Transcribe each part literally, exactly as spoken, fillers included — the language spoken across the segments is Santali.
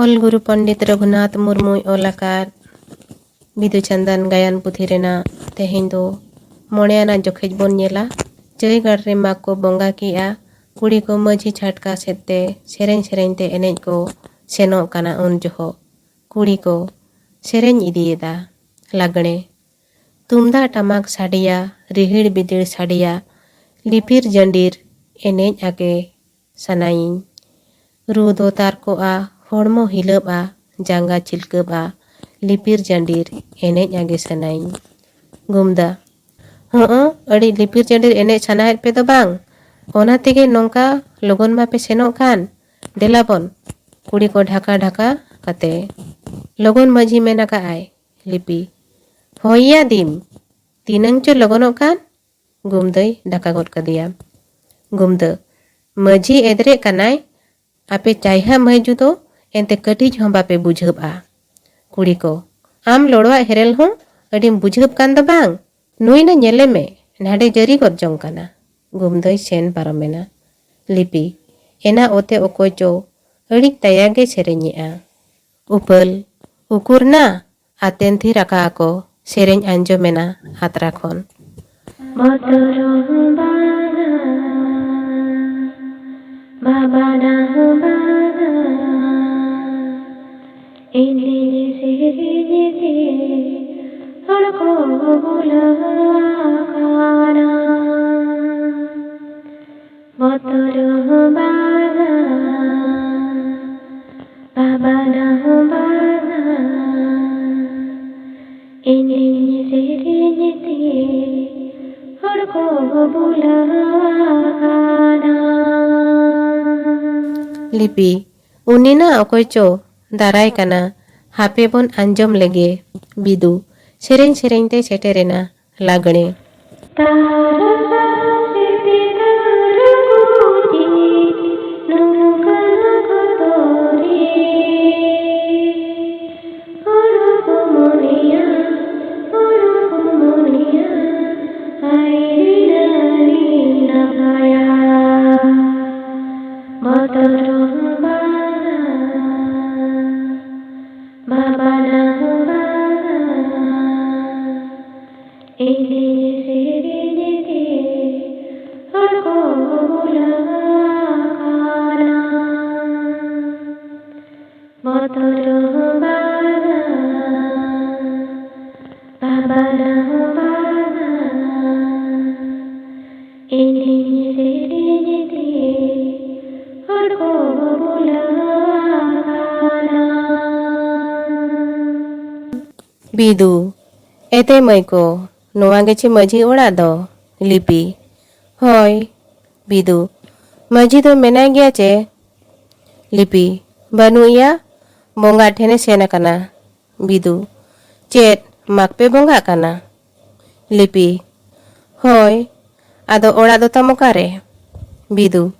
ᱚᱞ ᱜᱩᱨᱩ ᱯᱚᱱᱰᱤᱛ ᱨᱚᱜᱷᱩᱱᱟᱛᱷ ᱢᱩᱨᱢᱩᱭ ᱚᱞ ᱟᱠᱟᱫ ᱵᱤᱫᱩ ᱪᱟᱸᱫᱟᱱ ᱜᱟᱭᱟᱱ ᱯᱩᱛᱷᱤ ᱨᱮᱱᱟᱜ ᱛᱮᱦᱮᱧ ᱫᱚ ᱢᱚᱬᱮ ᱟᱱᱟᱜ ᱡᱚᱠᱷᱮᱡ ᱵᱚᱱ ᱧᱮᱞᱟ᱾ ᱪᱟᱹᱭ ᱜᱟᱲ ᱨᱮ ᱢᱟᱜᱽ ᱠᱚ ᱵᱚᱸᱜᱟ ᱠᱮᱜᱼᱟ᱾ ᱠᱩᱲᱤ ᱠᱚ ᱢᱟᱹᱡᱷᱤ ᱪᱷᱟᱴᱠᱟ ᱥᱮᱫ ᱛᱮ ᱥᱮᱨᱮᱧ ᱥᱮᱨᱮᱧ ᱛᱮ ᱮᱱᱮᱡ ᱠᱚ ᱥᱮᱱᱚᱜ ᱠᱟᱱᱟ᱾ ᱩᱱ ᱡᱚᱦᱚᱜ ᱠᱩᱲᱤ ᱠᱚ ᱥᱮᱨᱮᱧ ᱤᱫᱤᱭᱮᱫᱟ ᱞᱟᱜᱽᱬᱮ᱾ ᱛᱩᱢᱫᱟᱜ ᱴᱟᱢᱟᱠ ᱥᱟᱰᱮᱭᱟ, ᱨᱤᱦᱤᱲ ᱵᱤᱫᱤᱲ ᱥᱟᱰᱮᱭᱟ, ᱞᱤᱯᱤᱨ ᱡᱟᱺᱰᱤᱨ ᱮᱱᱮᱡ ᱟᱜᱮ ᱥᱟᱱᱟᱭᱤᱧ᱾ ᱨᱩ ᱫᱚ ᱛᱟᱨᱠᱚᱜᱼᱟ, ᱦᱚᱲᱢᱚ ᱦᱤᱞᱟᱹᱵᱼᱟ, ᱡᱟᱸᱜᱟ ᱪᱷᱤᱞᱠᱟᱹᱵᱼᱟ, ᱞᱤᱯᱤᱨ ᱡᱟᱺᱰᱤᱨ ᱮᱱᱮᱡ ᱟᱜᱮ ᱥᱟᱱᱟᱭᱤᱧ᱾ ᱜᱩᱢᱫᱟ, ᱦᱚᱸᱜᱼᱚ, ᱟᱹᱰᱤ ᱞᱤᱯᱤᱨ ᱡᱟᱺᱰᱤᱨ ᱮᱱᱮᱡ ᱥᱟᱱᱟᱭᱮᱫ ᱯᱮ ᱫᱚ ᱵᱟᱝ? ᱚᱱᱟ ᱛᱮᱜᱮ ᱱᱚᱝᱠᱟ ᱞᱚᱜᱚᱱ ᱢᱟᱯᱮ ᱥᱮᱱᱚᱜ ᱠᱟᱱ᱾ ᱫᱮᱞᱟ ᱵᱚᱱ᱾ ᱠᱩᱲᱤ ᱠᱚ ᱰᱷᱟᱠᱟ ᱰᱷᱟᱠᱟ ᱠᱟᱛᱮ᱾ ᱞᱚᱜᱚᱱ ᱢᱟᱹᱡᱷᱤ ᱢᱮᱱ ᱟᱠᱟᱫ ᱟᱭ, ᱞᱤᱯᱤ, ᱦᱳᱭ ᱭᱟ ᱫᱤᱢ, ᱛᱤᱱᱟᱹᱝ ᱪᱚ ᱞᱚᱜᱚᱱᱚᱜ ᱠᱟᱱ᱾ ᱜᱩᱢᱫᱟᱹᱭ ᱰᱷᱟᱠᱟ ᱜᱚᱫ ᱠᱟᱫᱮᱭᱟ᱾ ᱜᱩᱢᱫᱟᱹ, ᱢᱟᱹᱡᱷᱤ ᱮᱫᱨᱮᱜ ᱠᱟᱱᱟᱭ, ᱟᱯᱮ ᱪᱟᱭᱦᱟ ᱢᱟᱹᱭᱡᱩ ᱫᱚ ᱮᱱᱛᱮ ᱠᱟᱹᱴᱤᱡ ᱦᱚᱸ ᱵᱟᱯᱮ ᱵᱩᱡᱷᱟᱹᱵᱼᱟ᱾ ᱠᱩᱲᱤ ᱠᱚ, ᱟᱢ ᱞᱚᱲᱚᱣᱟᱜ ᱦᱮᱨᱮᱞ ᱦᱚᱸ ᱟᱹᱰᱤᱢ ᱵᱩᱡᱷᱟᱹᱵ ᱠᱟᱱ ᱫᱚ ᱵᱟᱝ? ᱱᱩᱭ ᱱᱟ ᱧᱮᱞᱮ ᱢᱮ, ᱱᱟᱰᱮ ᱡᱟᱹᱨᱤ ᱜᱚᱫ ᱡᱚᱝ ᱠᱟᱱᱟ᱾ ᱜᱩᱢᱫᱟᱹᱭ ᱥᱮᱱ ᱯᱟᱨᱚᱢᱮᱱᱟ᱾ ᱞᱤᱯᱤ, ᱮᱱᱟ ᱚᱛᱮ ᱚᱠᱚᱭ ᱪᱚ ᱟᱹᱲᱤᱡ ᱛᱟᱭᱟ ᱜᱮ ᱥᱮᱨᱮᱧᱮᱜᱼᱟ᱾ ᱩᱯᱟᱹᱞ, ᱩᱠᱩᱨ ᱱᱟ, ᱟᱛᱮᱱ ᱛᱷᱤᱨ ᱟᱠᱟᱜ ᱟᱠᱚ, ᱥᱮᱨᱮᱧ ᱟᱸᱡᱚᱢᱮᱱᱟ ᱟᱛᱨᱟ ᱠᱷᱚᱱ᱾ ᱵᱚᱛᱚᱨ ᱦᱚᱸ ᱵᱟᱝᱟ, ᱵᱷᱟᱵᱽᱱᱟ ᱦᱚᱸ ᱵᱟᱝᱟ, ᱤᱧ ᱥᱮᱨᱮᱧ ᱛᱮ ᱦᱚᱲ ᱠᱚ ᱵᱩᱞᱟᱹᱣ ᱟᱠᱟᱱᱟ᱾ ᱵᱚᱛᱚᱨ ᱦᱚᱸ ᱵᱟᱝᱟ, ᱵᱷᱟᱵᱽᱱᱟ ᱦᱚᱸ ᱵᱟᱝᱟ, ᱮᱱᱮᱡ ᱥᱮᱨᱮᱧ ᱛᱮ ᱦᱚᱲ ᱠᱚ ᱵᱩᱞᱟᱹᱣ ᱟᱠᱟᱱᱟ᱾ ᱞᱤᱯᱤ, ᱩᱱᱤ ᱱᱟ ᱚᱠᱚᱭ ᱪᱚ ᱫᱟᱨᱟᱭ ᱠᱟᱱᱟ, ᱦᱟᱯᱮ ᱵᱚᱱ ᱟᱸᱡᱚᱢ ᱞᱮᱜᱮ᱾ ᱵᱤᱫᱩ ᱥᱮᱨᱮᱧ ᱥᱮᱨᱮᱧ ᱛᱮ ᱥᱮᱴᱮᱨᱮᱱᱟ ᱞᱟᱜᱽᱬᱮ᱾ ᱛᱟᱨᱟ ᱥᱟᱦᱟᱣ ᱥᱮ ᱛᱮ ᱛᱟᱨᱟ ᱠᱚ ᱪᱮᱫ ᱱᱚᱝᱠᱟᱱ ᱚᱠᱛᱚ ᱨᱮ ᱦᱚᱲ ᱠᱚ ᱢᱚᱱᱮᱭᱟ, ᱦᱚᱲ ᱠᱚ ᱢᱚᱱᱮᱭᱟ, ᱦᱟᱭ ᱨᱮ ᱟᱹᱰᱤ ᱱᱟᱯᱟᱭᱟ, ᱵᱚᱛᱚᱨ ᱦᱚᱸ ᱵᱟᱝᱟ᱾ ᱵᱚᱛᱚᱨ ᱦᱚᱸ ᱵᱟᱝᱟ, ᱵᱟᱵᱟᱨᱟ ᱦᱚᱸ ᱵᱟᱝᱟ, ᱮᱱᱮᱡ ᱥᱮᱨᱮᱧ ᱛᱮ ᱦᱚᱲ ᱠᱚ ᱵᱩᱞᱟᱹᱣ ᱟᱠᱟᱱᱟ᱾ ᱵᱤᱫᱩ, ᱮᱛᱮ ᱢᱟᱹᱭ ᱠᱚ, ᱱᱚᱣᱟ ᱜᱮ ᱪᱮ ᱢᱟᱹᱡᱷᱤ ᱚᱲᱟᱜ ᱫᱚ? ᱞᱤᱯᱤ, ᱦᱳᱭ᱾ ᱵᱤᱫᱩ, ᱢᱟᱹᱡᱷᱤ ᱫᱚ ᱢᱮᱱᱟᱭ ᱜᱮᱭᱟ ᱪᱮ? ᱞᱤᱯᱤ, ᱵᱟᱹᱱᱩᱜ ᱮᱭᱟ, ᱵᱚᱸᱜᱟ ᱴᱷᱮᱱᱮ ᱥᱮᱱ ᱟᱠᱟᱱᱟ᱾ ᱵᱤᱫᱩ, ᱪᱮᱫ, ᱢᱟᱜᱽ ᱯᱮ ᱵᱚᱸᱜᱟᱜ ᱠᱟᱱᱟ? ᱞᱤᱯᱤ, ᱦᱳᱭ, ᱟᱫᱚ ᱚᱲᱟᱜ ᱫᱚ ᱛᱟᱢ ᱚᱠᱟᱨᱮ? ᱵᱤᱫᱩ,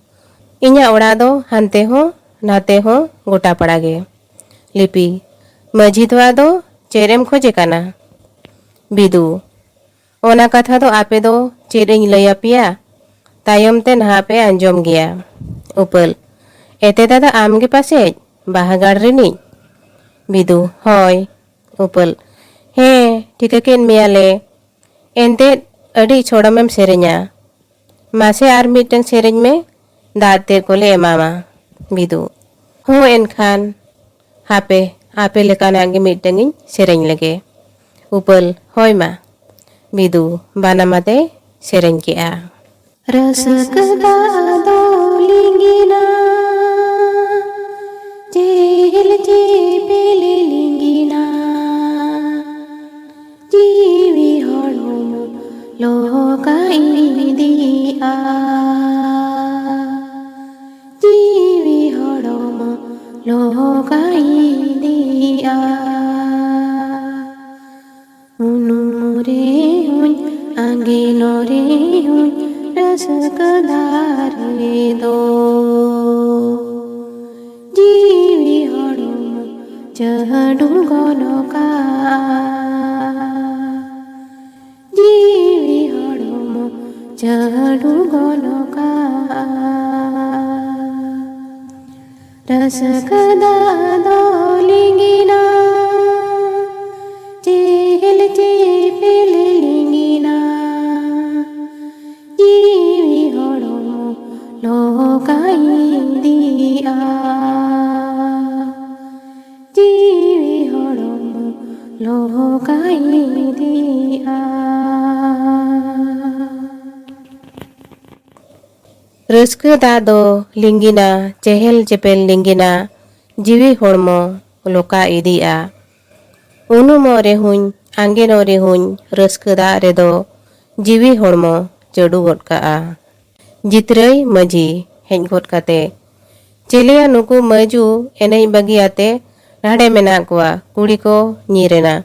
ᱤᱧᱟᱹᱜ ᱚᱲᱟᱜ ᱫᱚ ᱦᱟᱱᱛᱮ ᱦᱚᱸ ᱱᱟᱛᱮ ᱦᱚᱸ ᱜᱚᱴᱟ ᱯᱟᱲᱟ ᱜᱮ᱾ ᱞᱤᱯᱤ, ᱢᱟᱹᱡᱷᱤ ᱫᱚ ᱟᱫᱚ ᱪᱮᱫ ᱮᱢ ᱠᱷᱚᱡᱮ ᱠᱟᱱᱟ? ᱵᱤᱫᱩ, ᱚᱱᱟ ᱠᱟᱛᱷᱟ ᱫᱚ ᱟᱯᱮ ᱫᱚ ᱪᱮᱫ ᱤᱧ ᱞᱟᱹᱭ ᱟᱯᱮᱭᱟ? ᱛᱟᱭᱚᱢ ᱛᱮ ᱱᱟᱦᱟᱜ ᱯᱮ ᱟᱸᱡᱚᱢ ᱜᱮᱭᱟ᱾ ᱩᱯᱟᱹᱞ, ᱮᱛᱮ ᱫᱟᱫᱟ, ᱟᱢ ᱜᱮ ᱯᱟᱥᱮᱡ ᱵᱟᱦᱟᱜᱟᱲ ᱨᱤᱱᱤᱡ? ᱵᱤᱫᱩ, ᱦᱳᱭ᱾ ᱩᱯᱟᱹᱞ, ᱦᱮᱸ, ᱴᱷᱤᱠᱟᱹ ᱠᱮᱫ ᱢᱮᱭᱟᱞᱮ᱾ ᱮᱱᱛᱮᱫ ᱟᱹᱰᱤ ᱪᱷᱚᱲᱚᱢᱮᱢ ᱥᱮᱨᱮᱧᱟ᱾ ᱢᱟᱥᱮ ᱟᱨ ᱢᱤᱫᱴᱟᱝ ᱥᱮᱨᱮᱧ ᱢᱮ, ᱫᱟᱜ ᱛᱮᱫ ᱠᱚᱞᱮ ᱮᱢᱟᱢᱟ᱾ ᱵᱤᱫᱩ, ᱦᱚᱸ ᱮᱱᱠᱷᱟᱱ, ᱦᱟᱯᱮ, ᱟᱯᱮ ᱞᱮᱠᱟᱱᱟᱜ ᱜᱮ ᱢᱤᱫᱴᱟᱝ ᱤᱧ ᱥᱮᱨᱮᱧ ᱞᱮᱜᱮ᱾ ᱩᱯᱟᱹᱞ, ᱦᱳᱭ ᱢᱟ᱾ ᱵᱤᱫᱩ ᱵᱟᱱᱟᱢ ᱟᱛᱮ ᱥᱮᱨᱮᱧ ᱠᱮᱜᱼᱟ᱾ ᱨᱟᱹᱥᱠᱟᱹ ᱫᱟᱜ ᱫᱚ ᱞᱤᱸᱜᱤᱱᱟ, ᱪᱮᱦᱮᱞ ᱪᱮᱯᱮᱞ ᱞᱤᱸᱜᱤᱱᱟ, ᱡᱤᱣᱤ ᱦᱚᱲᱢᱚ ᱞᱚᱦᱚᱠᱟ ᱤᱫᱤᱜᱼᱟ᱾ ᱡᱤᱣᱤ ᱦᱚᱲᱢᱚ ᱞᱚᱦᱚᱠᱟ ᱤᱫᱤᱜᱼᱟ᱾ ᱩᱱᱩᱢ ᱨᱮᱦᱚᱸᱧ ᱟᱸᱜᱮᱱ ᱨᱮᱦᱚᱸᱧ ᱨᱟᱹᱥᱠᱟᱹ ᱫᱟᱨᱮ ᱫᱚ ᱡᱤᱣᱤ ᱦᱚᱲᱢᱚ ᱪᱟᱹᱰᱩ ᱜᱚᱱᱚᱠᱟ᱾ ᱡᱤᱣᱤ ᱦᱚᱲᱢᱚ ᱪᱟᱹᱰᱩ ᱜᱚᱱᱚᱠᱟ᱾ ᱨᱟᱹᱥᱠᱟᱹ ᱫᱟᱜ ᱫᱚ ᱞᱤᱸᱜᱤᱱᱟ, ᱪᱮᱦᱮᱞ ᱪᱮᱯᱮᱞ ᱞᱤᱸᱜᱤᱱᱟ, ᱡᱤᱣᱤ ᱦᱚᱲᱢᱚ ᱞᱚᱦᱚᱠᱟ ᱤᱫᱤᱜᱼᱟ᱾ ᱞᱚᱦᱚᱠᱟᱭ ᱤᱫᱤᱜᱼᱟ᱾ ᱨᱟᱹᱥᱠᱟᱹ ᱫᱟᱜ ᱫᱚ ᱞᱤᱸᱜᱤᱱᱟ, ᱪᱮᱦᱮᱞ ᱪᱮᱯᱮᱞ ᱞᱤᱸᱜᱤᱱᱟ, ᱡᱤᱣᱤ ᱦᱚᱲᱢᱚ ᱞᱚᱠᱟ ᱤᱫᱤᱜᱼᱟ᱾ ᱩᱱᱩᱢᱚᱜ ᱨᱮᱦᱚᱸᱧ, ᱟᱸᱜᱮᱱᱚᱜ ᱨᱮᱦᱚᱸᱧ, ᱨᱟᱹᱥᱠᱟᱹ ᱫᱟᱜ ᱨᱮᱫᱚ ᱡᱤᱣᱤ ᱦᱚᱲᱢᱚ ᱪᱟᱹᱰᱩ ᱜᱚᱫ ᱠᱟᱜᱼᱟ᱾ ᱡᱤᱛᱨᱟᱹᱭ ᱢᱟᱹᱡᱷᱤ ᱦᱮᱡ ᱜᱚᱫ ᱠᱟᱛᱮ, ᱪᱮᱞᱮᱭᱟ ᱱᱩᱠᱩ ᱢᱟᱹᱡᱩ ᱮᱱᱮᱡ ᱵᱟᱹᱜᱤᱭᱟᱛᱮ ᱱᱟᱰᱮ ᱢᱮᱱᱟᱜ ᱠᱚᱣᱟ, ᱠᱩᱲᱤ ᱠᱚ ᱧᱤᱨ ᱮᱱᱟ᱾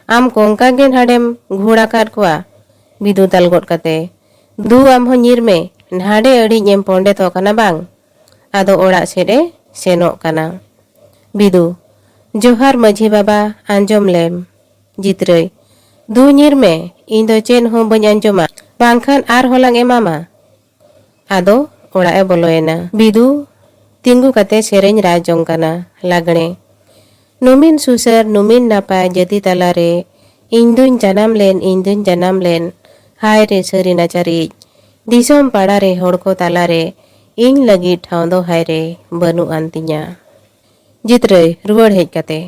ᱟᱢ ᱠᱚᱝᱠᱟ ᱜᱮ ᱱᱟᱰᱮᱢ ᱜᱷᱩᱲ ᱟᱠᱟᱫ ᱠᱚᱣᱟ᱾ ᱵᱤᱫᱩ ᱫᱟᱞ ᱜᱚᱫ ᱠᱟᱛᱮ, ᱫᱩ ᱟᱢ ᱦᱚᱸ ᱧᱤᱨ ᱢᱮ, ᱱᱟᱰᱮ ᱟᱹᱰᱤ ᱮᱢ ᱯᱚᱸᱰᱮᱛᱚᱜ ᱠᱟᱱᱟ ᱵᱟᱝ? ᱟᱫᱚ ᱚᱲᱟᱜ ᱥᱮᱫ ᱮ ᱥᱮᱱᱚᱜ ᱠᱟᱱᱟ᱾ ᱵᱤᱫᱩ, ᱡᱚᱦᱟᱨ ᱢᱟᱹᱡᱷᱤ ᱵᱟᱵᱟ, ᱟᱸᱡᱚᱢ ᱞᱮᱢ᱾ ᱡᱤᱛᱨᱟᱹᱭ, ᱫᱩ ᱧᱤᱨ ᱢᱮ, ᱤᱧ ᱫᱚ ᱪᱮᱫ ᱦᱚᱸ ᱵᱟᱹᱧ ᱟᱸᱡᱚᱢᱟ, ᱵᱟᱝᱠᱷᱟᱱ ᱟᱨᱦᱚᱸ ᱞᱟᱝ ᱮᱢᱟᱢᱟ᱾ ᱟᱫᱚ ᱚᱲᱟᱜ ᱮ ᱵᱚᱞᱚᱭᱮᱱᱟ᱾ ᱵᱤᱫᱩ ᱛᱤᱸᱜᱩ ᱠᱟᱛᱮ ᱥᱮᱨᱮᱧ ᱨᱟᱜ ᱡᱚᱝ ᱠᱟᱱᱟ, ᱞᱟᱜᱽᱬᱮ᱾ ᱱᱩᱢᱤᱱ ᱥᱩᱥᱟᱹᱨ, ᱱᱩᱢᱤᱱ ᱱᱟᱯᱟᱭ ᱡᱟᱹᱛᱤ ᱛᱟᱞᱟᱨᱮ, ᱤᱧ ᱫᱩᱧ ᱡᱟᱱᱟᱢ ᱞᱮᱱ, ᱤᱧ ᱫᱩᱧ ᱡᱟᱱᱟᱢ ᱞᱮᱱ, ᱦᱟᱭ ᱨᱮ ᱥᱟᱹᱨᱤ ᱱᱟᱪᱟᱨᱤᱡ, ᱫᱤᱥᱚᱢ ᱯᱟᱲᱟ ᱨᱮ ᱦᱚᱲ ᱠᱚ ᱛᱟᱞᱟᱨᱮ, ᱤᱧ ᱞᱟᱹᱜᱤᱫ ᱴᱷᱟᱶ ᱫᱚ ᱦᱟᱭ ᱨᱮ ᱵᱟᱹᱱᱩᱜ ᱟᱱ ᱛᱤᱧᱟ᱾ ᱡᱤᱛᱨᱟᱹᱭ ᱨᱩᱣᱟᱹᱲ ᱦᱮᱡ ᱠᱟᱛᱮ,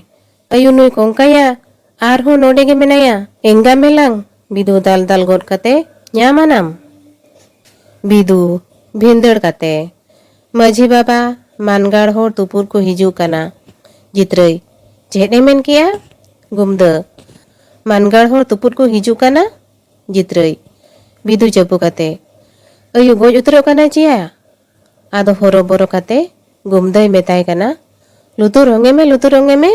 ᱟᱭᱳ, ᱱᱩᱭ ᱠᱚᱝᱠᱟᱭᱟ ᱟᱨᱦᱚᱸ ᱱᱚᱰᱮ ᱜᱮ ᱢᱮᱱᱟᱭᱟ, ᱮᱸᱜᱟ ᱢᱮᱞᱟᱝ᱾ ᱵᱤᱫᱩ ᱫᱟᱞ ᱫᱟᱞ ᱜᱚᱫ ᱠᱟᱛᱮ, ᱧᱟᱢ ᱟᱱᱟᱢ᱾ ᱵᱤᱫᱩ ᱵᱷᱤᱸᱫᱟᱹᱲ ᱠᱟᱛᱮ, ᱢᱟᱹᱡᱷᱤ ᱵᱟᱵᱟ, ᱢᱟᱱᱜᱟᱲ ᱦᱚᱲ ᱛᱩᱯᱩᱫ ᱠᱚ ᱦᱤᱡᱩᱜ ᱠᱟᱱᱟ᱾ ᱡᱤᱛᱨᱟᱹᱭ, ᱪᱮᱫ ᱮ ᱢᱮᱱ ᱠᱮᱜᱼᱟ? ᱜᱩᱢᱫᱟᱹ, ᱢᱟᱱᱜᱟᱲ ᱦᱚᱲ ᱛᱩᱯᱩᱫ ᱠᱚ ᱦᱤᱡᱩᱜ ᱠᱟᱱᱟ᱾ ᱡᱤᱛᱨᱟᱹᱭ ᱵᱤᱫᱩ ᱪᱟᱹᱯᱩ ᱠᱟᱛᱮ, ᱟᱭᱳ ᱜᱚᱡ ᱩᱛᱟᱹᱨᱚᱜ ᱠᱟᱱᱟ ᱪᱮᱭᱟ? ᱟᱫᱚ ᱦᱚᱨᱚᱵᱚᱨᱚ ᱠᱟᱛᱮ ᱜᱩᱢᱫᱟᱹᱭ ᱢᱮᱛᱟᱭ ᱠᱟᱱᱟ, ᱞᱩᱛᱩᱨ ᱚᱝᱜᱮ ᱢᱮ, ᱞᱩᱛᱩᱨ ᱚᱝᱜᱮ ᱢᱮ᱾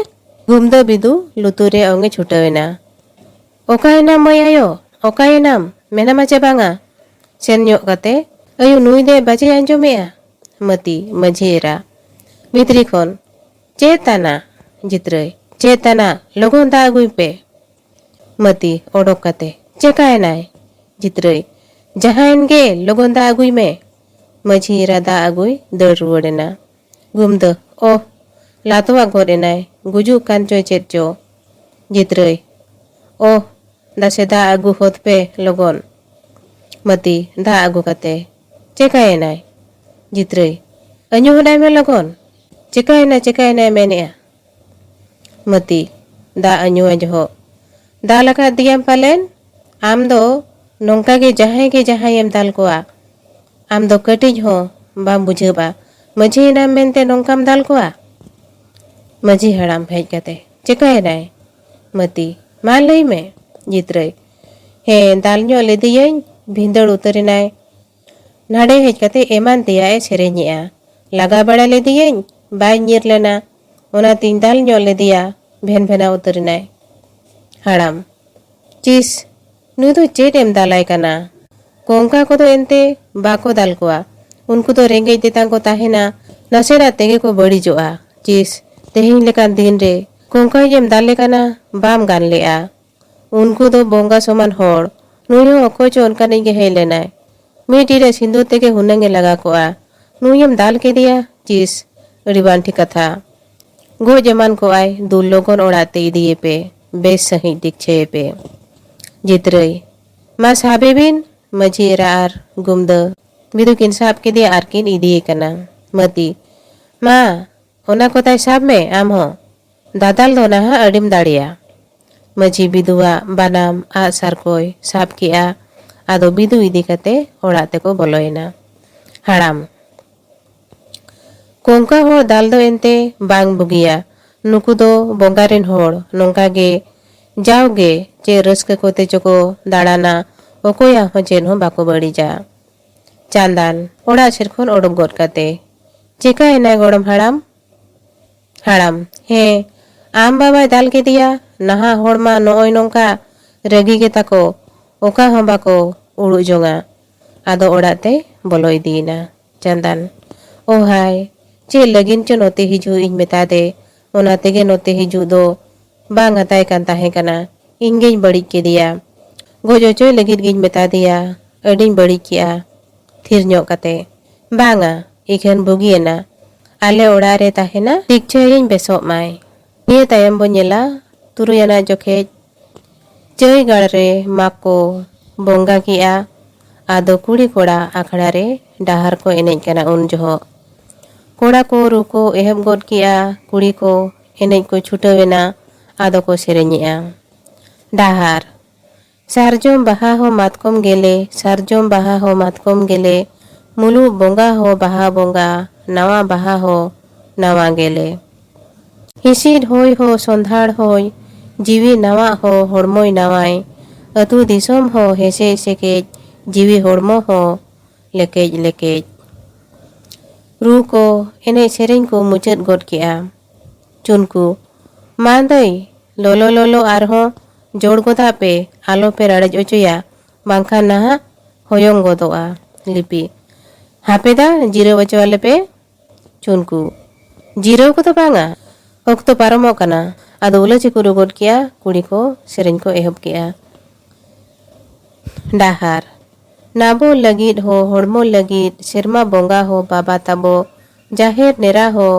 ᱜᱩᱢᱫᱟᱹ ᱵᱤᱫᱩ ᱞᱩᱛᱩᱨ ᱨᱮ ᱚᱝᱜᱮ ᱪᱷᱩᱴᱟᱹᱣ ᱮᱱᱟ᱾ ᱚᱠᱟᱭᱮᱱᱟᱢ ᱢᱟᱹᱭ ᱟᱭᱳ? ᱚᱠᱟᱭᱮᱱᱟᱢ? ᱢᱮᱱᱟᱢᱟ ᱪᱮ ᱵᱟᱝᱟ? ᱥᱮᱱ ᱧᱚᱜ ᱠᱟᱛᱮ, ᱟᱭᱳ, ᱱᱩᱭ ᱫᱚ ᱵᱟᱪᱮ ᱟᱸᱡᱚᱢᱮᱜᱼᱟ᱾ ᱢᱟᱹᱛᱤ, ᱢᱟᱹᱡᱷᱤ ᱮᱨᱟ᱾ ᱵᱷᱤᱛᱨᱤ ᱠᱷᱚᱱ, ᱪᱮᱫ ᱛᱟᱱᱟ? ᱡᱤᱛᱨᱟᱹᱭ, ᱪᱮᱫ ᱛᱟᱱᱟ? ᱞᱚᱜᱚᱱ ᱫᱟᱜ ᱟᱹᱜᱩᱭ ᱯᱮ᱾ ᱢᱟᱹᱛᱤ, ᱚᱰᱚᱠ ᱠᱟᱛᱮ, ᱪᱮᱠᱟᱭᱮᱱᱟᱭ? ᱡᱤᱛᱨᱟᱹᱭ, ᱡᱟᱦᱟᱸᱭᱮᱱ ᱜᱮ, ᱞᱚᱜᱚᱱ ᱫᱟᱜ ᱟᱹᱜᱩᱭ ᱢᱮ᱾ ᱢᱟᱹᱡᱷᱤ ᱮᱨᱟ ᱫᱟᱜ ᱟᱹᱜᱩᱭ ᱫᱟᱹᱲ ᱨᱩᱣᱟᱹᱲ ᱮᱱᱟ᱾ ᱜᱩᱢᱫᱟᱹ, ᱚᱦ, ᱞᱟᱛᱣᱟ ᱜᱚᱫ ᱮᱱᱟᱭ, ᱜᱩᱡᱩᱜ ᱠᱟᱱ ᱪᱚᱭ ᱪᱮᱫ ᱪᱚ᱾ ᱡᱤᱛᱨᱟᱹᱭ, ᱚᱦ, ᱫᱟᱥᱮ ᱫᱟᱜ ᱟᱹᱜᱩ ᱦᱚᱫ ᱯᱮ ᱞᱚᱜᱚᱱ᱾ ᱢᱟᱹᱛᱤ, ᱫᱟᱜ ᱟᱹᱜᱩ ᱠᱟᱛᱮ, ᱪᱮᱠᱟᱭᱮᱱᱟᱭ? ᱡᱤᱛᱨᱟᱹᱭ, ᱟᱹᱧᱩ ᱦᱚᱫᱟᱭ ᱢᱮ ᱞᱚᱜᱚᱱ᱾ ᱪᱮᱠᱟᱭᱮᱱᱟ, ᱪᱮᱠᱟᱭᱮᱱᱟᱭ ᱢᱮᱱᱮᱜᱼᱟ? ᱢᱟᱹᱛᱤ, ᱫᱟᱜ ᱧᱩᱣᱟ ᱡᱚᱦᱚᱜ᱾ ᱫᱟᱞ ᱟᱠᱟᱫ ᱫᱤᱭᱟᱢ ᱯᱟᱞᱮᱱ? ᱟᱢ ᱫᱚ ᱱᱚᱝᱠᱟ ᱜᱮ ᱡᱟᱦᱟᱸᱭ ᱜᱮ ᱡᱟᱦᱟᱸᱭᱮᱢ ᱫᱟᱞ ᱠᱚᱣᱟ᱾ ᱟᱢ ᱫᱚ ᱠᱟᱹᱴᱤᱡ ᱦᱚᱸ ᱵᱟᱢ ᱵᱩᱡᱷᱟᱹᱣᱟ᱾ ᱢᱟᱹᱡᱷᱤ ᱮᱱᱟᱢ ᱢᱮᱱᱛᱮ ᱱᱚᱝᱠᱟᱢ ᱫᱟᱞ ᱠᱚᱣᱟ? ᱢᱟᱹᱡᱷᱤ ᱦᱟᱲᱟᱢ ᱦᱮᱡ ᱠᱟᱛᱮ, ᱪᱮᱠᱟᱭᱮᱱᱟᱭ? ᱢᱟᱹᱛᱤ, ᱢᱟ ᱞᱟᱹᱭ ᱢᱮ᱾ ᱡᱤᱛᱨᱟᱹᱭ, ᱦᱮᱸ, ᱫᱟᱞ ᱧᱚᱜ ᱞᱮᱫᱮᱭᱟᱹᱧ, ᱵᱷᱤᱸᱫᱟᱹᱲ ᱩᱛᱟᱹᱨᱮᱱᱟᱭ᱾ ᱱᱟᱰᱮ ᱦᱮᱡ ᱠᱟᱛᱮ ᱮᱢᱟᱱ ᱛᱮᱭᱟᱜ ᱮ ᱥᱮᱨᱮᱧᱮᱜᱼᱟ᱾ ᱞᱟᱜᱟ ᱵᱟᱲᱟ ᱞᱮᱫᱮᱭᱟᱹᱧ, ᱵᱟᱭ ᱧᱤᱨ ᱞᱮᱱᱟ, ᱚᱱᱟᱛᱤᱧ ᱫᱟᱞ ᱧᱚᱜ ᱞᱮᱫᱮᱭᱟ, ᱵᱷᱮᱱ ᱵᱷᱮᱱᱟᱣ ᱩᱛᱟᱹᱨᱮᱱᱟᱭ᱾ ᱦᱟᱲᱟᱢ, ᱪᱤᱥ, ᱱᱩᱭ ᱫᱚ ᱪᱮᱫ ᱮᱢ ᱫᱟᱞᱟᱭ ᱠᱟᱱᱟ? ᱠᱚᱝᱠᱟ ᱠᱚᱫᱚ ᱮᱱᱛᱮ ᱵᱟᱠᱚ ᱫᱟᱞ ᱠᱚᱣᱟ᱾ ᱩᱱᱠᱩ ᱫᱚ ᱨᱮᱸᱜᱮᱡ ᱛᱮᱛᱟᱝ ᱠᱚ ᱛᱟᱦᱮᱱᱟ, ᱱᱟᱥᱮᱱᱟᱜ ᱛᱮᱜᱮ ᱠᱚ ᱵᱟᱹᱲᱤᱡᱚᱜᱼᱟ᱾ ᱪᱤᱥ, ᱛᱮᱦᱮᱧ ᱞᱮᱠᱟᱱ ᱫᱤᱱ ᱨᱮ ᱠᱚᱝᱠᱟᱧ ᱮᱢ ᱫᱟᱞᱮ ᱠᱟᱱᱟ, ᱵᱟᱢ ᱜᱟᱱ ᱞᱮᱜᱼᱟ᱾ ᱩᱱᱠᱩ ᱫᱚ ᱵᱚᱸᱜᱟ ᱥᱚᱢᱟᱱ ᱦᱚᱲ᱾ ᱱᱩᱭ ᱦᱚᱸ ᱚᱠᱚᱭ ᱪᱚ ᱚᱱᱠᱟᱱᱤᱡ ᱜᱮ ᱦᱮᱡ ᱞᱮᱱᱟᱭ᱾ ᱢᱤᱫ ᱴᱤᱨᱟᱹ ᱥᱤᱸᱫᱩᱨ ᱛᱮᱜᱮ ᱦᱩᱱᱟᱹᱝ ᱮ ᱞᱟᱜᱟ ᱠᱚᱜᱼᱟ᱾ ᱱᱩᱭᱮᱢ ᱫᱟᱞ ᱠᱮᱫᱮᱭᱟ? ᱪᱤᱥ, ᱟᱹᱰᱤ ᱵᱟᱝ ᱴᱷᱤᱠ ᱠᱟᱛᱷᱟ᱾ ᱜᱚᱡ ᱮᱢᱟᱱ ᱠᱚᱜᱼᱟᱭ, ᱫᱩ ᱞᱚᱜᱚᱱ ᱚᱲᱟᱜ ᱛᱮ ᱤᱫᱤᱭᱮᱯᱮ, ᱵᱮᱥ ᱥᱟᱺᱦᱤᱡ ᱫᱤᱠᱪᱷᱟᱹᱭᱮᱯᱮ᱾ ᱡᱤᱛᱨᱟᱹᱭ, ᱢᱟ ᱥᱟᱵᱮ ᱵᱤᱱ᱾ ᱢᱟᱹᱡᱷᱤ ᱮᱨᱟ ᱟᱨ ᱜᱩᱢᱫᱟᱹ ᱵᱤᱫᱩ ᱠᱤᱱ ᱥᱟᱵ ᱠᱮᱫᱮᱭᱟ ᱟᱨ ᱠᱤᱱ ᱤᱫᱤᱭᱮ ᱠᱟᱱᱟ᱾ ᱢᱟᱹᱛᱤ, ᱢᱟ, ᱚᱱᱟ ᱠᱚᱛᱟᱭ ᱥᱟᱵ ᱢᱮ ᱟᱢ ᱦᱚᱸ᱾ ᱫᱟᱫᱟᱞ ᱫᱚ ᱱᱟᱦᱟᱜ ᱟᱹᱰᱤᱢ ᱫᱟᱲᱮᱭᱟ᱾ ᱢᱟᱹᱡᱷᱤ ᱵᱤᱫᱩᱣᱟᱜ ᱵᱟᱱᱟᱢ ᱟᱜ ᱥᱟᱨ ᱠᱚᱭ ᱥᱟᱵ ᱠᱮᱜᱼᱟ᱾ ᱟᱫᱚ ᱵᱤᱫᱩ ᱤᱫᱤ ᱠᱟᱛᱮ ᱚᱲᱟᱜ ᱛᱮᱠᱚ ᱵᱚᱞᱚᱭᱮᱱᱟ᱾ ᱦᱟᱲᱟᱢ, ᱠᱚᱝᱠᱟ ᱦᱚᱲ ᱫᱟᱞ ᱫᱚ ᱮᱱᱛᱮ ᱵᱟᱝ ᱵᱩᱜᱤᱭᱟ᱾ ᱱᱩᱠᱩ ᱫᱚ ᱵᱚᱸᱜᱟ ᱨᱮᱱ ᱦᱚᱲ, ᱱᱚᱝᱠᱟ ᱜᱮ ᱡᱟᱣᱜᱮ ᱪᱮᱫ ᱨᱟᱹᱥᱠᱟᱹ ᱠᱚᱛᱮ ᱪᱚᱠᱚ ᱫᱟᱬᱟᱱᱟ, ᱚᱠᱚᱭᱟᱜ ᱦᱚᱸ ᱪᱮᱫ ᱦᱚᱸ ᱵᱟᱠᱚ ᱵᱟᱹᱲᱤᱡᱟ᱾ ᱪᱟᱸᱫᱟᱱ, ᱚᱲᱟᱜ ᱥᱮᱫ ᱠᱷᱚᱱ ᱚᱰᱚᱠ ᱜᱚᱫ ᱠᱟᱛᱮ, ᱪᱮᱠᱟᱭᱮᱱᱟᱭ ᱜᱚᱲᱚᱢ ᱦᱟᱲᱟᱢ? ᱦᱟᱲᱟᱢ, ᱦᱮᱸ, ᱟᱢ ᱵᱟᱵᱟᱭ ᱫᱟᱞ ᱠᱮᱫᱮᱭᱟ᱾ ᱱᱟᱦᱟᱜ ᱦᱚᱲ ᱢᱟ ᱱᱚᱜᱼᱚᱭ ᱱᱚᱝᱠᱟ ᱨᱟᱹᱜᱤ ᱜᱮ ᱛᱟᱠᱚ, ᱚᱠᱟ ᱦᱚᱸ ᱵᱟᱠᱚ ᱩᱲᱩᱜ ᱡᱚᱝᱟ᱾ ᱟᱫᱚ ᱚᱲᱟᱜ ᱛᱮ ᱵᱚᱞᱚ ᱤᱫᱤᱭᱮᱱᱟ᱾ ᱪᱟᱸᱫᱟᱱ, ᱳ ᱦᱟᱭ, ᱪᱮᱫ ᱞᱟᱹᱜᱤᱫ ᱪᱚ ᱱᱚᱛᱮ ᱦᱤᱡᱩᱜ ᱤᱧ ᱢᱮᱛᱟ ᱫᱮ, ᱚᱱᱟ ᱛᱮᱜᱮ ᱱᱚᱛᱮ ᱦᱤᱡᱩᱜ ᱫᱚ ᱵᱟᱝ ᱟᱛᱟᱭ ᱠᱟᱱ ᱛᱟᱦᱮᱸ ᱠᱟᱱᱟ᱾ ᱤᱧ ᱜᱤᱧ ᱵᱟᱹᱲᱤᱡ ᱠᱮᱫᱮᱭᱟ᱾ ᱜᱚᱡ ᱚᱪᱚᱭ ᱞᱟᱹᱜᱤᱫ ᱜᱤᱧ ᱢᱮᱛᱟ ᱫᱮᱭᱟ᱾ ᱟᱹᱰᱤᱧ ᱵᱟᱹᱲᱤᱡ ᱠᱮᱜᱼᱟ᱾ ᱛᱷᱤᱨ ᱧᱚᱜ ᱠᱟᱛᱮ, ᱵᱟᱝᱟ, ᱤᱠᱷᱟᱹᱱ ᱵᱩᱜᱤᱭᱮᱱᱟ᱾ ᱟᱞᱮ ᱚᱲᱟᱜ ᱨᱮ ᱛᱟᱦᱮᱱᱟ, ᱫᱤᱠᱪᱷᱟᱹᱭᱟᱹᱧ ᱵᱮᱥᱚᱜ ᱢᱟᱭ᱾ ᱱᱤᱭᱟᱹ ᱛᱟᱭᱚᱢ ᱵᱚ ᱧᱮᱞᱟ ᱛᱩᱨᱩᱭ ᱟᱱᱟᱜ ᱡᱚᱠᱷᱮᱡ ᱪᱟᱹᱭ ᱜᱟᱲ ᱨᱮ ᱢᱟᱜᱽ ᱠᱚ ᱵᱚᱸᱜᱟ ᱠᱮᱜᱼᱟ᱾ ᱟᱫᱚ ᱠᱩᱲᱤ ᱠᱚᱲᱟ ᱟᱠᱷᱲᱟ ᱨᱮ ᱰᱟᱦᱟᱨ ᱠᱚ ᱮᱱᱮᱡ ᱠᱟᱱᱟ ᱩᱱ ᱡᱚᱦᱚᱜ᱾ ᱠᱚᱲᱟ ᱠᱚ ᱨᱩ ᱠᱚ ᱮᱦᱚᱵ ᱜᱚᱫ ᱠᱮᱜᱼᱟ, ᱠᱩᱲᱤ ᱠᱚ ᱮᱱᱮᱡ ᱠᱚ ᱪᱷᱩᱴᱟᱹᱣ ᱮᱱᱟ᱾ ᱟᱫᱚ ᱠᱚ ᱥᱮᱨᱮᱧᱮᱜᱼᱟ᱾ ᱰᱟᱦᱟᱨ᱾ ᱥᱟᱨᱡᱚᱢ ᱵᱟᱦᱟ ᱦᱚᱸ ᱢᱟᱛᱠᱚᱢ ᱜᱮᱞᱮ, ᱥᱟᱨᱡᱚᱢ ᱵᱟᱦᱟ ᱦᱚᱸ ᱢᱟᱛᱠᱚᱢ ᱜᱮᱞᱮ, ᱢᱩᱞᱩᱜ ᱵᱚᱸᱜᱟ ᱦᱚᱸ ᱵᱟᱦᱟ ᱵᱚᱸᱜᱟ, ᱱᱟᱣᱟ ᱵᱟᱦᱟ ᱦᱚᱸ ᱱᱟᱣᱟ ᱜᱮᱞᱮ᱾ ᱦᱤᱥᱤᱫ ᱦᱚᱭ ᱦᱚᱸ ᱥᱚᱸᱫᱷᱟᱲ ᱦᱚᱭ, ᱡᱤᱣᱤ ᱱᱟᱣᱟ ᱦᱚᱸ ᱦᱚᱲᱢᱚᱭ ᱱᱟᱣᱟᱭ, ᱟᱹᱛᱩ ᱫᱤᱥᱚᱢ ᱦᱚᱸ ᱦᱮᱥᱮᱡ ᱥᱮᱠᱮᱡ, ᱡᱤᱣᱤ ᱦᱚᱲᱢᱚ ᱦᱚᱸ ᱞᱮᱠᱮᱡ ᱞᱮᱠᱮᱡ᱾ ᱨᱩ ᱠᱚ, ᱮᱱᱮᱡ ᱥᱮᱨᱮᱧ ᱠᱚ ᱢᱩᱪᱟᱹᱫ ᱜᱚᱫ ᱠᱮᱜᱼᱟ᱾ ᱪᱩᱱᱠᱩ, ᱢᱟ ᱫᱟᱹᱭ, ᱞᱚᱞᱚ ᱞᱚᱞᱚ ᱟᱨᱦᱚᱸ ᱡᱳᱲ ᱜᱚᱫᱟᱜ ᱯᱮ, ᱟᱞᱚ ᱯᱮ ᱨᱟᱲᱮᱡ ᱚᱪᱚᱭᱟ, ᱵᱟᱝᱠᱷᱟᱱ ᱱᱟᱦᱟᱜ ᱦᱚᱭᱚᱝ ᱜᱚᱫᱚᱜᱼᱟ᱾ ᱞᱤᱯᱤ, ᱦᱟᱯᱮ ᱫᱟ, ᱡᱤᱨᱟᱹᱣ ᱚᱪᱚ ᱟᱞᱮ ᱯᱮ᱾ ᱪᱩᱱᱠᱩ, ᱡᱤᱨᱟᱹᱣ ᱠᱚᱫᱚ ᱵᱟᱝᱟ, ᱚᱠᱛᱚ ᱯᱟᱨᱚᱢᱚᱜ ᱠᱟᱱᱟ᱾ ᱟᱫᱚ ᱩᱞᱟᱹ ᱪᱤᱠᱩᱨᱩ ᱜᱚᱫ ᱠᱮᱜᱼᱟ, ᱠᱩᱲᱤ ᱠᱚ ᱥᱮᱨᱮᱧ ᱠᱚ ᱮᱦᱚᱵ ᱠᱮᱜᱼᱟ᱾ ᱰᱟᱦᱟᱨ᱾ ᱱᱟᱵᱚ ᱞᱟᱹᱜᱤᱫ ᱦᱚᱸ ᱦᱚᱲᱢᱚ ᱞᱟᱹᱜᱤᱫ, ᱥᱮᱨᱢᱟ ᱵᱚᱸᱜᱟ ᱦᱚᱸ ᱵᱟᱵᱟ ᱛᱟᱵᱚ, ᱡᱟᱦᱮᱨ ᱱᱮᱨᱟ ᱦᱚᱸ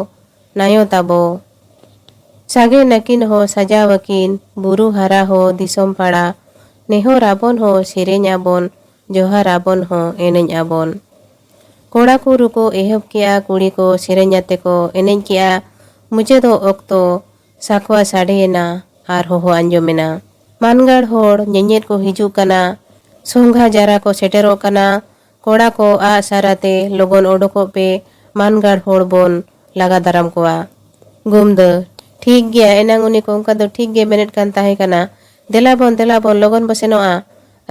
ᱱᱟᱭᱚ ᱛᱟᱵᱚ, ᱥᱟᱜᱮ ᱱᱟᱹᱠᱤᱱ ᱦᱚᱸ ᱥᱟᱡᱟᱣ ᱟᱹᱠᱤᱱ, ᱵᱩᱨᱩ ᱦᱟᱨᱟ ᱦᱚᱸ ᱫᱤᱥᱚᱢ ᱯᱟᱲᱟ, ᱱᱮᱦᱚᱨ ᱟᱵᱚᱱ ᱦᱚᱸ ᱥᱮᱨᱮᱧ ᱟᱵᱚᱱ, ᱡᱚᱦᱟᱨ ᱟᱵᱚᱱ ᱦᱚᱸ ᱮᱱᱮᱡ ᱟᱵᱚᱱ᱾ ᱠᱚᱲᱟ ᱠᱚ ᱨᱩ ᱠᱚ ᱮᱦᱚᱵ ᱠᱮᱜᱼᱟ, ᱠᱩᱲᱤ ᱠᱚ ᱥᱮᱨᱮᱧ ᱟᱛᱮ ᱠᱚ ᱮᱱᱮᱡ ᱠᱮᱜᱼᱟ᱾ ᱢᱩᱪᱟᱹᱫᱚᱜ ᱚᱠᱛᱚ ᱥᱟᱠᱣᱟ ᱥᱟᱰᱮᱭᱮᱱᱟ ᱟᱨ ᱦᱚᱦᱚ ᱟᱸᱡᱚᱢᱮᱱᱟ, ᱢᱟᱱᱜᱟᱲ ᱦᱚᱲ ᱧᱮᱧᱮᱫ ᱠᱚ ᱦᱤᱡᱩᱜ ᱠᱟᱱᱟ, ᱥᱚᱝᱜᱷᱟ ᱡᱟᱨᱟ ᱠᱚ ᱥᱮᱴᱮᱨᱚᱜ ᱠᱟᱱᱟ, ᱠᱚᱲᱟ ᱠᱚ ᱟᱜ ᱥᱟᱨ ᱟᱛᱮ ᱞᱚᱜᱚᱱ ᱚᱰᱚᱠᱚᱜ ᱯᱮ, ᱢᱟᱱᱜᱟᱲ ᱦᱚᱲ ᱵᱚᱱ ᱞᱟᱜᱟ ᱫᱟᱨᱟᱢ ᱠᱚᱣᱟ᱾ ᱜᱩᱢᱫᱟᱹ, ᱴᱷᱤᱠ ᱜᱮᱭᱟ, ᱮᱱᱟᱝ ᱩᱱᱤ ᱠᱚ ᱚᱱᱠᱟ ᱫᱚ ᱴᱷᱤᱠ ᱜᱮ ᱢᱮᱱᱮᱫ ᱠᱟᱱ ᱛᱟᱦᱮᱸ ᱠᱟᱱᱟ, ᱫᱮᱞᱟ ᱵᱚᱱ, ᱫᱮᱞᱟ ᱵᱚᱱ, ᱞᱚᱜᱚᱱ ᱵᱚ ᱥᱮᱱᱚᱜᱼᱟ᱾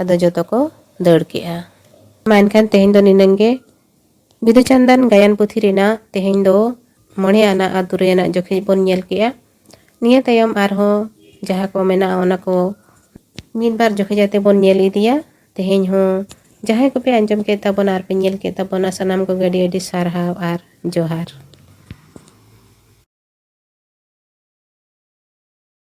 ᱟᱫᱚ ᱡᱚᱛᱚ ᱠᱚ ᱫᱟᱹᱲ ᱠᱮᱜᱼᱟ᱾ ᱢᱟ ᱮᱱᱠᱷᱟᱱ ᱛᱮᱦᱮᱧ ᱫᱚ ᱱᱤᱱᱟᱹᱝ ᱜᱮ᱾ ᱵᱤᱫᱩ ᱪᱟᱸᱫᱟᱱ ᱜᱟᱭᱟᱱ ᱯᱩᱛᱷᱤ ᱨᱮᱱᱟᱜ ᱛᱮᱦᱮᱧ ᱫᱚ ᱢᱚᱬᱮ ᱟᱱᱟᱜ ᱟᱨ ᱛᱩᱨᱩᱭ ᱟᱱᱟᱜ ᱡᱚᱠᱷᱮᱡ ᱵᱚᱱ ᱧᱮᱞ ᱠᱮᱜᱼᱟ᱾ ᱱᱤᱭᱟᱹ ᱛᱟᱭᱚᱢ ᱟᱨᱦᱚᱸ ᱡᱟᱦᱟᱸ ᱠᱚ ᱢᱮᱱᱟᱜᱼᱟ, ᱚᱱᱟ ᱠᱚ ᱢᱤᱫ ᱵᱟᱨ ᱡᱚᱠᱷᱮᱡ ᱟᱛᱮ ᱵᱚᱱ ᱧᱮᱞ ᱤᱫᱤᱭᱟ᱾ ᱛᱮᱦᱮᱧ ᱦᱚᱸ ᱡᱟᱦᱟᱸᱭ ᱠᱚᱯᱮ ᱟᱸᱡᱚᱢ ᱠᱮᱫ ᱛᱟᱵᱚᱱᱟ ᱟᱨ ᱯᱮ ᱧᱮᱞ ᱠᱮᱫ ᱛᱟᱵᱚᱱᱟ, ᱥᱟᱱᱟᱢ ᱠᱚᱜᱮ ᱟᱹᱰᱤ ᱟᱹᱰᱤ ᱥᱟᱨᱦᱟᱣ ᱟᱨ ᱡᱚᱦᱟᱨ᱾